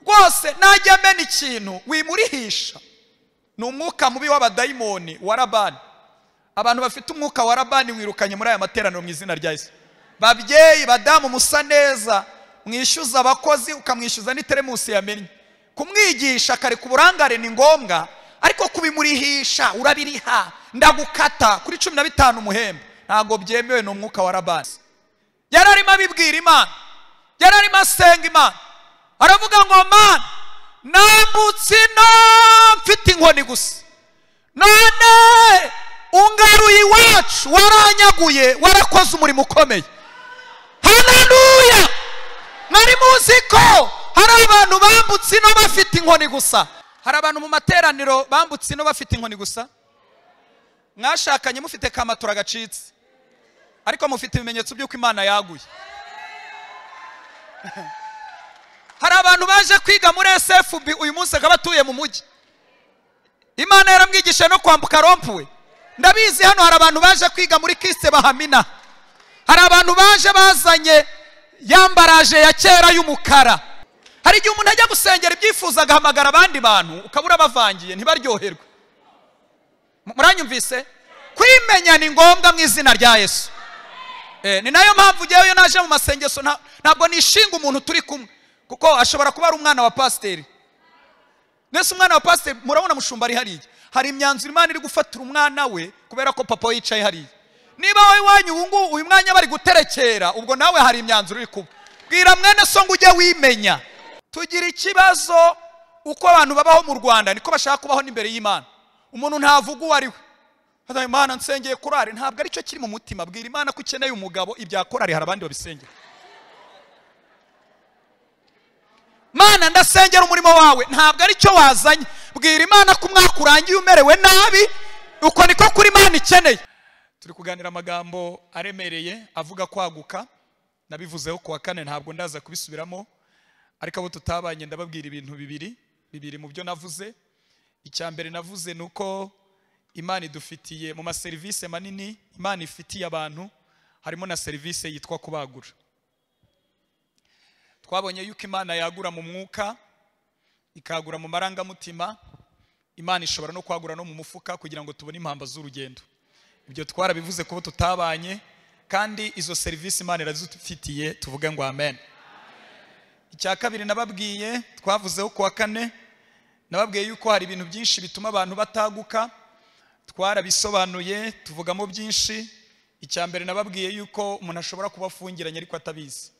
Rwose najya amena ikintu wimurihisha. Ni umwuka mubi w'abadayimoni wa Labani. Abantu bafite umwuka wa Labani wirukanye muri aya materaniro mu izina rya Yesu. Babyeyi, badamu musa neza, mwishyuza abakozi ukamwishyuza n'iteremusi yamennye. Kumwigisha kare ku burangare ni ngombwa, ariko kubimurihisha urabiriha, ndagukata kuri 15 umuhembe. Ntabwo byemewe, ni umwuka wa Labani. Yararimo abibwira Imana, yararimo asenga Imana, aravuga ngo Mana, nambutse ino mfite inkoni gusa, none ungaruye iwacu, waranyaguye, warakoze umurimo ukomeye. Haleluya! Mwari muzi ko hari abantu bambutse ino bafite inkoni gusa? Hari abantu mu materaniro bambutse ino bafite inkoni gusa? Mwashakanye mufite kamatura gacitse, ariko mufite ibimenyetso by'uko Imana yaguye. Hari abantu baje kwiga muri SFB uyu munsi akaba atuye mu mujyi, Imana yaramwigisha no kwambuka rompuwe. Ndabizi hano hari abantu baje kwiga muri Kiste bahamina. Hari abantu baje bazanye yambaraje ya kera y'umukara. Hari igihe umuntu ajya gusengera ibyifuza agahamagara abandi bantu ukabura bavangiye ntibaryoherwe. Muranyumvise? Kwimenya ni ngombwa mu izina rya Yesu. Ni nayo mpamvu ugiyeyo naje mu masengesho ntabwo nishinga umuntu turi kumwe, kuko ashobora kuba ari umwana wa pasiteri. Nese umwana wa pasiteri murabona mushumba ari hariya, hari imyanzuro Imana iri gufatira umwana we kubera ko papa we yicaye hariya. Niba wowe iwanyu ubu ngubu uyu mwanya bari guterekera, ubwo nawe hari imyanzuro iri kuba. Bwira mwene so ngo ujye wimenya. Tugira ikibazo uko abantu babaho mu Rwanda niko bashaka kubaho n'imbere y'Imana. Umuntu ntavuga uwo ari we. Imana nsengeye korari, ntabwo aricyo kiri mu mutima. Bwira Imana ko ukeneye umugabo, ibya korari hari abandi babisengera. Mana ndasengera umurimo wawe, ntabwo aricyo wazanye. Bwira Imana ko umwaka urangiye umerewe nabi, uko niko kuri Imana ikeneye. Turi kuganira amagambo aremereye avuga kwaguka. Nabivuzeho kuwa kane, ntabwo ndaza kubisubiramo, ariko abo tutabanye ndababwira ibintu bibiri mu byo navuze. Icya mbere navuze nuko Imana idufitiye mu maserivisi manini Imana ifitiye abantu, harimo na serivisi yitwa kubagura. Twabonye yuko Imana yagura mu mwuka, ikagura mu marangamutima, Imana ishobora no kwagura no mu mufuka kugira ngo tubone impamba z'urugendo. Ibyo twarabivuze kubo tutabanye, kandi izo serivisi Imana irazifitiye, tuvuge ngo amen. Icya kabiri nababwiye, twavuzeho kuwa kane, nababwiye yuko hari ibintu byinshi bituma abantu bataguka. Twarabisobanuye tuvugamo byinshi. Icya mbere nababwiye yuko umuntu ashobora kuba afungiranye ariko atabizi.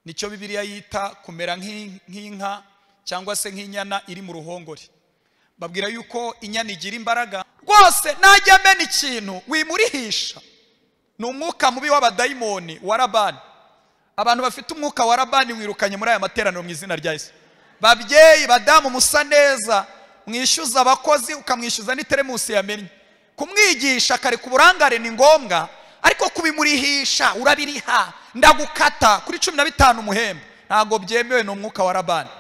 Nicyo Bibiliya yita kumera nk'inka cyangwa se nk'inyana iri mu ruhongore. Babwira yuko inyana igira imbaraga. Rwose najya amena ikintu wimurihisha. Ni umwuka mubi w'abadayimoni wa Labani. Abantu bafite umwuka wa Labani wirukanye muri aya materaniro mu izina rya Yesu. Babyeyi, badamu musa neza, mwishyuza abakozi ukamwishyuza n'iteremusi yamennye. Kumwigisha kare ku burangare ni ngombwa, ariko kubimurihisha urabiriha, ndagukata kuri 15 umuhembe. Ntabwo byemewe, ni umwuka wa Labani.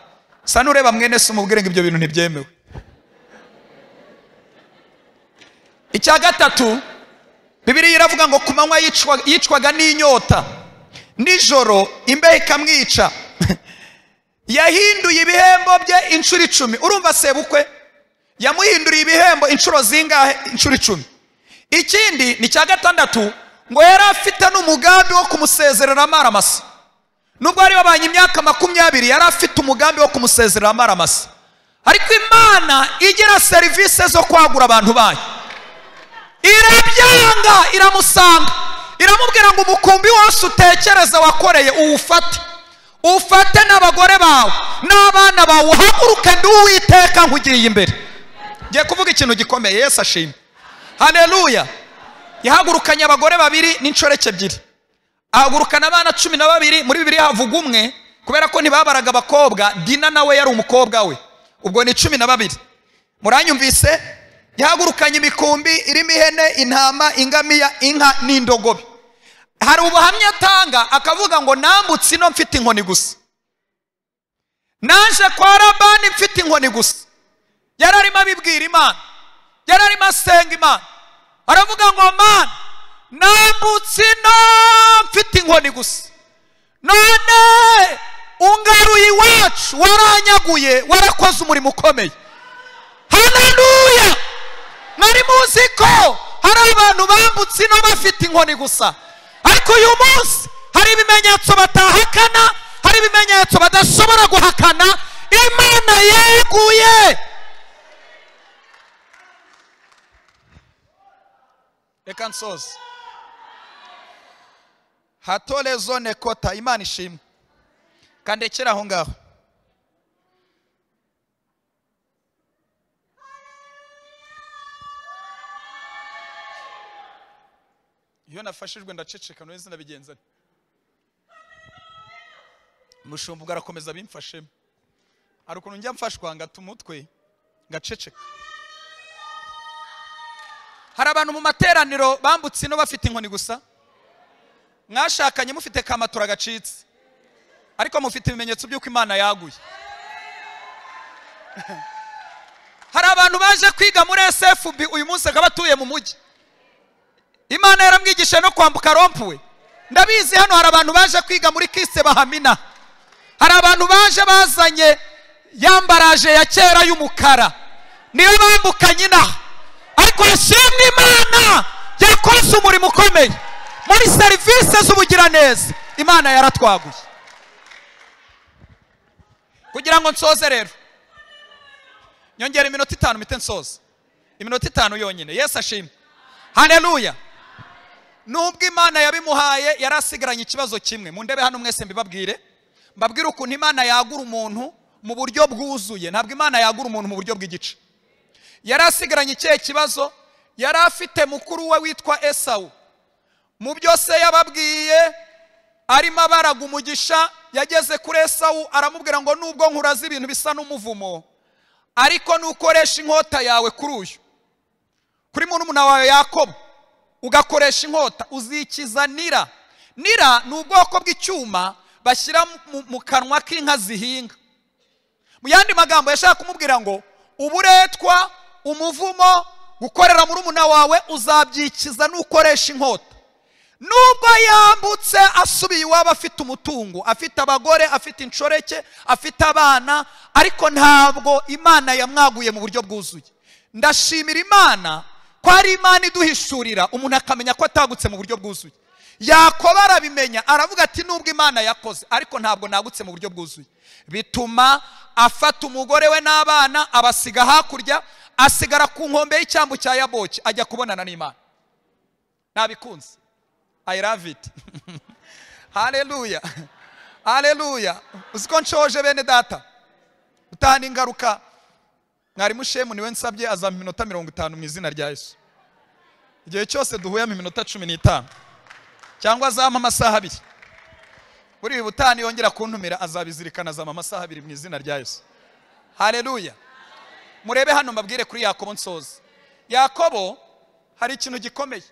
Sa nureba mwene so umubwire ngo ibyo bintu ntibyemewe. Icya gatatu, Bibiliya iravuga ngo ku manywa yicwaga n'inyota, nijoro imbeho ikamwica. Yahinduye ibihembo bye inshuro 10. Urumva sebukwe yamuhinduriye ibihembo inshuro zingahe? Inshuro 10. Ikindi ni cya gatandatu, ngo yari afite n'umugambi wo kumusezerera amaramasa. Nubwo ari babanye imyaka 20, yari afite umugambi wo kumusezerera amaramasa. Ariko Imana igira serivisi zo kwagura abantu bayo, irabyanga, iramusanga, iramubwira ngo umukumbi wose utekereza wakoreye uwufate, ufate n'abagore bawe n'abana bawe, uhaguruke ndi Uwiteka nkugiriye imbere. Ngiye kuvuga ikintu gikomeye. Yesu ashimwe. Haleluya. Yahagurukanye abagore babiri n'inshoreke ebyiri, ahagurukana abana 12. Muri Bibiliya havuga umwe kubera ko ntibabaraga abakobwa, Dina nawe yari umukobwa we, ubwo ni 12. Muranyumvise? Yahagurukanye imikumbi irimo ihene, intama, ingamiya, inka n'indogobe. Hari ubuhamya atanga akavuga ngo nambutse ino mfite inkoni gusa, naje kwa Labani mfite inkoni gusa. Yararimo abibwira Imana, yararimo asenga Imana, aravuga ngo Mana, nambutse ino mfite inkoni gusa, none Ungaruye iwacu, waranyaguye, warakoze umurimo ukomeye. Haleluya! Mwari muzi ko hari abantu bambutse ino bafite inkoni gusa, ariko uyu munsi hari ibimenyetso batahakana, hari ibimenyetso badashobora guhakana. Imana yeguye. Reka nsoze. Hatole zone kota. Imana ishimwe. Kandekera aho ngaho. Iyo nafashijwe ndaceceka, none sinabigenza. Mushumba ubwo arakomeza bimfashemo. Hari ukuntu njya mfashwa ngata umutwe ngaceceka. Hari abantu mu materaniro bambutse ino bafite inkoni gusa. Mwashakanye mufite kamatura gacitse, ariko mufite ibimenyetso by'uko Imana yaguye. Hari abantu baje kwiga muri SFB uyu munsi akaba atuye mu mujyi. Imana yaramwigishije no kwambuka rompuwe. Ndabizi hano hari abantu baje kwiga muri Kiste bahamina. Hari abantu baje bazanye yambaraje ya kera y'umukara, niyo bambukanye inaha. Ariko yashimwe Imana yakoze umurimo ukomeye muri serivisi z'ubugiraneza. Imana yaratwaguye. Kugira ngo nsoze rero, nyongera iminota 5 mite nsoze. Iminota 5 yonyine. Yesu ashimwe. Haleluya. Nubwo Imana yabimuhaye, yarasigaranye ikibazo kimwe. Mundebe hano mwese mbibabwire. Mbabwire ukuntu Imana yagura umuntu mu buryo bwuzuye. Ntabwo Imana yagura umuntu mu buryo bw'igice. Yarasigaranye ikihe kibazo? Yari afite mukuru we witwa Esawu. Mu byose yababwiye arimo abaraga umugisha, yageze kuri Esawu aramubwira ngo nubwo nkuraza ibintu bisa n'umuvumo, ariko nukoresha inkota yawe kuri uyu, kuri murumuna wawe Yakobo, ugakoresha inkota uzikiza nira. Nira ni ubwoko bw'icyuma bashyira mu kanwa k'inka zihinga. Mu yandi magambo yashaka kumubwira ngo uburetwa, umuvumo, gukorera murumuna wawe uzabyikiza nukoresha inkota. Nubwo yambutse asubiye iwabo afite umutungo, afite abagore, afite inshoreke, afite abana, ariko ntabwo Imana yamwaguye mu buryo bwuzuye. Ndashimira Imana ko ari Imana iduhishurira umuntu akamenya ko atagutse mu buryo bwuzuye. Yakobo arabimenya, aravuga ati nubwo Imana yakoze, ariko ntabwo nagutse mu buryo bwuzuye. Bituma afata umugore we n'abana abasiga hakurya, asigara ku nkombe y'icyambu cya Yaboki, ajya kubonana n'Imana. Nabikunze. I love it. Haleluya. Haleluya. Uziko nshoje bene data. Utahana ingaruka. Mwarimu Shemu niwe nsabye azampa iminota 50 mu izina rya Yesu. Igihe cyose duhuye mu minota 15 cyangwa azampa amasaha 2. Buri uyu butani yongera kuntumira azabizirikana azampa amasaha 2 mu izina rya Yesu. Haleluya. Murebe hano mbabwire kuri Yakobo nsoza. Yakobo hari ikintu gikomeye.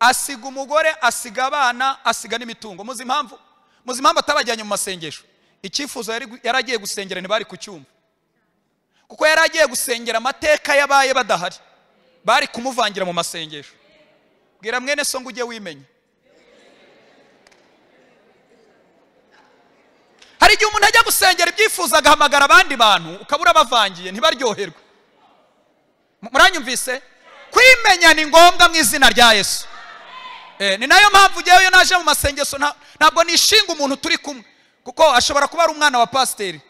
Asiga umugore, asiga abana, asiga n'imitungo. Muzi impamvu? Muzi impamvu atabajyanye mu masengesho? Icyifuzo yaragiye gusengera ntibari kucyumva. Kuko yaragiye gusengera amateka yabaye badahari, bari kumuvangira mu masengesho. Bwira mwene so ngo ujye wimenya. Hari igihe umuntu ajya gusengera ibyifuzo agahamagara abandi bantu, ukabura bavangiye ntibaryoherwe. Muranyumvise? Kwimenya ni ngombwa mu izina rya Yesu. Ni nayo mpamvu ugeyeyo naje mu masengesho ntabwo nishinga umuntu turi kumwe, kuko ashobora kuba ari umwana wa pasiteri.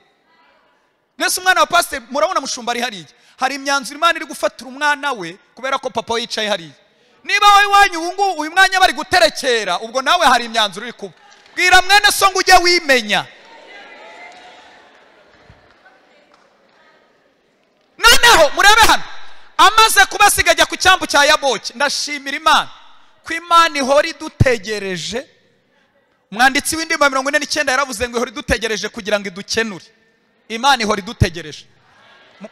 Mwese umwana wa pasiteri murabona mushumba ari hariya, hari imyanzuro Imana iri gufatira umwana we kubera ko papa we yicaye hariya. Niba wowe iwanyu ubu ngubu uyu mwanya bari guterekera, ubwo nawe hari imyanzuro iri kuba. Bwira mwene so ngo ujye wimenya. Noneho murebe hano, amaze kubasiga ajya ku cyambu cya Yaboki. Ndashimira Imana ko Imana ihora idutegereje. Umwanditsi w'indirimbo 49 yaravuze ngo ihora idutegereje kugira ngo idukenure. Imana ihora idutegereje.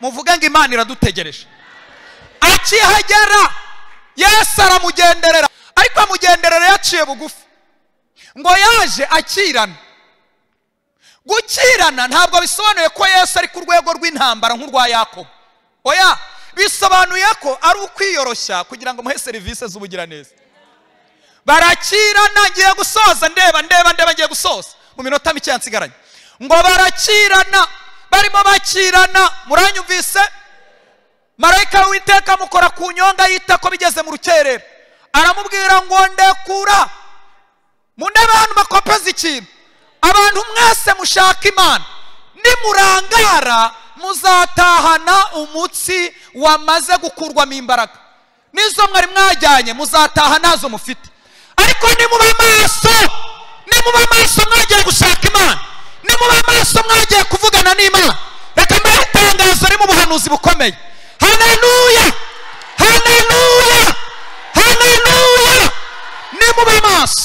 Muvuge ngo Imana iradutegereje. Akihagera Yesu aramugenderera, ariko amugenderera yaciye bugufi. Ngo yaje akirana. Gukirana ntabwo bisobanuye ko Yesu ari ku rwego rw'intambara nk'urwa Yakobo. Oya, bisobanuye ko ari ukwiyoroshya kugira ngo muhe serivisi z'ubugiraneza. Barakirana. Ngiye gusoza, ndeba ngiye gusoza. Mu minota mike yansigaranye. Ngo barakirana, barimo bakirana, muranyumvise? Marayika w'Uwiteka amukora ku nyonga yita ko bigeze mu rukerera, aramubwira ngo ndekura. Mundebe abantu bakopeza ikintu. Abantu mwese mushaka Imana, nimurangara muzatahana umutsi wamaze gukurwamo imbaraga. Nizo mwari mwajyanye muzataha nazo mufite. Ariko nimuba maso, nimuba maso mwagiye gushaka Imana, nimuba maso mwagiye kuvugana n'Imana. Reka mbahe itangazo riri mu buhanuzi bukomeye. Haleluya, haleluya, haleluya. Nimuba maso.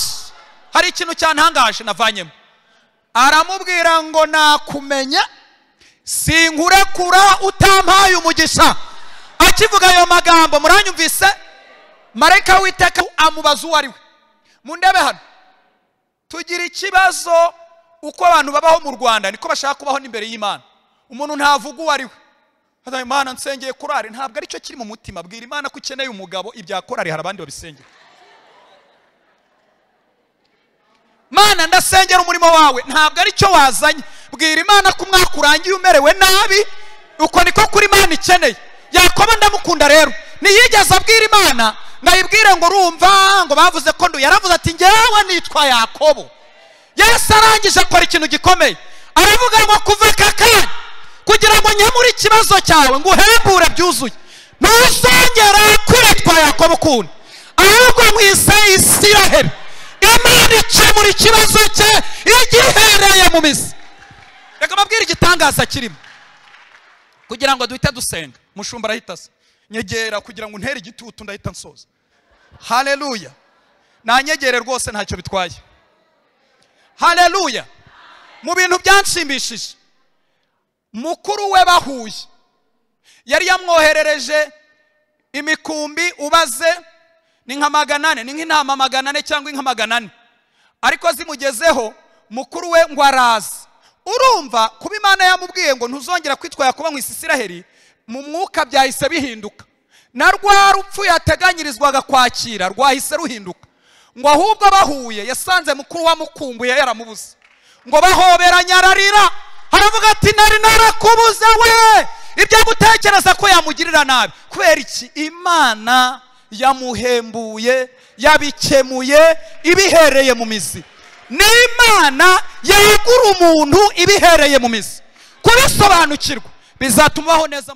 Hari ikintu cyantangaje navanyemo. Aramubwira ngo nakumenya, sinkurekura utampaye umugisha. Akivuga ayo magambo, muranyumvise? Marayika w'Uwiteka amubaza uwo ari we. Mundebe hano. Tugira ikibazo uko abantu babaho mu Rwanda niko bashaka kubaho n'imbere y'Imana. Umuntu ntavuga uwo ari we. Hata Imana nsengeye korari, ntabwo aricyo kiri mu mutima. Bwira Imana ko ukeneye umugabo, ibya korari hari abandi babisengera. Mana ndasengera umurimo wawe, ntabwo aricyo wazanye. Bwira Imana ko umwaka urangiye umerewe nabi, uko niko kuri Imana ikeneye. Yakobo ndamukunda rero, ntiyigeze abwira Imana ngayibwire ngo urumva ngo bavuze ko ndu, yaravuze ati njyewe nitwa Yakobo. Yesu arangije akora ikintu gikomeye, aravuga ngo kuva aka kanya kugira ngo nkemure ikibazo cyawe ngo uhembure byuzuye, ntuzongera kwitwa Yakobo ukundi, ahubwo nkwise Isiraheli. Imana ikemura ikibazo cye igihereye mu mizi. Reka mbabwire igitangaza kirimo kugira ngo duhite dusenga. Mushumba arahita asa nyegera kugira ngo ntere igitutu, ndahita nsoza. Haleluya. Nanyegere rwose ntacyo bitwaye. Haleluya. Mu bintu byanshimishije, mukuru we bahuye yari yamwoherereje imikumbi, ubaze ni nka 400, ni nk'intama 400 cyangwa inka 400. Ariko zimugezeho mukuru we ngo araza. Urumva kuba Imana yamubwiye ngo ntuzongera kwitwa Yakobo mu Isiraheli, mu mwuka byahise bihinduka. Na rwa rupfu yateganyirizwaga kwakira rwahise ruhinduka. Ngo ahubwo bahuye yasanze mukuru wamukumbuye yaramubuze. Ngo bahoberanye ararira, aravuga ati nari narakubuze we. Ibyo gutekereza ko yamugirira nabi, kubera iki? Imana yamuhembuye, yabikemuye ibihereye mu mizi. N'Imana yegura umuntu ibihereye mu mizi. Kubisobanukirwa bizatuma ubaho neza.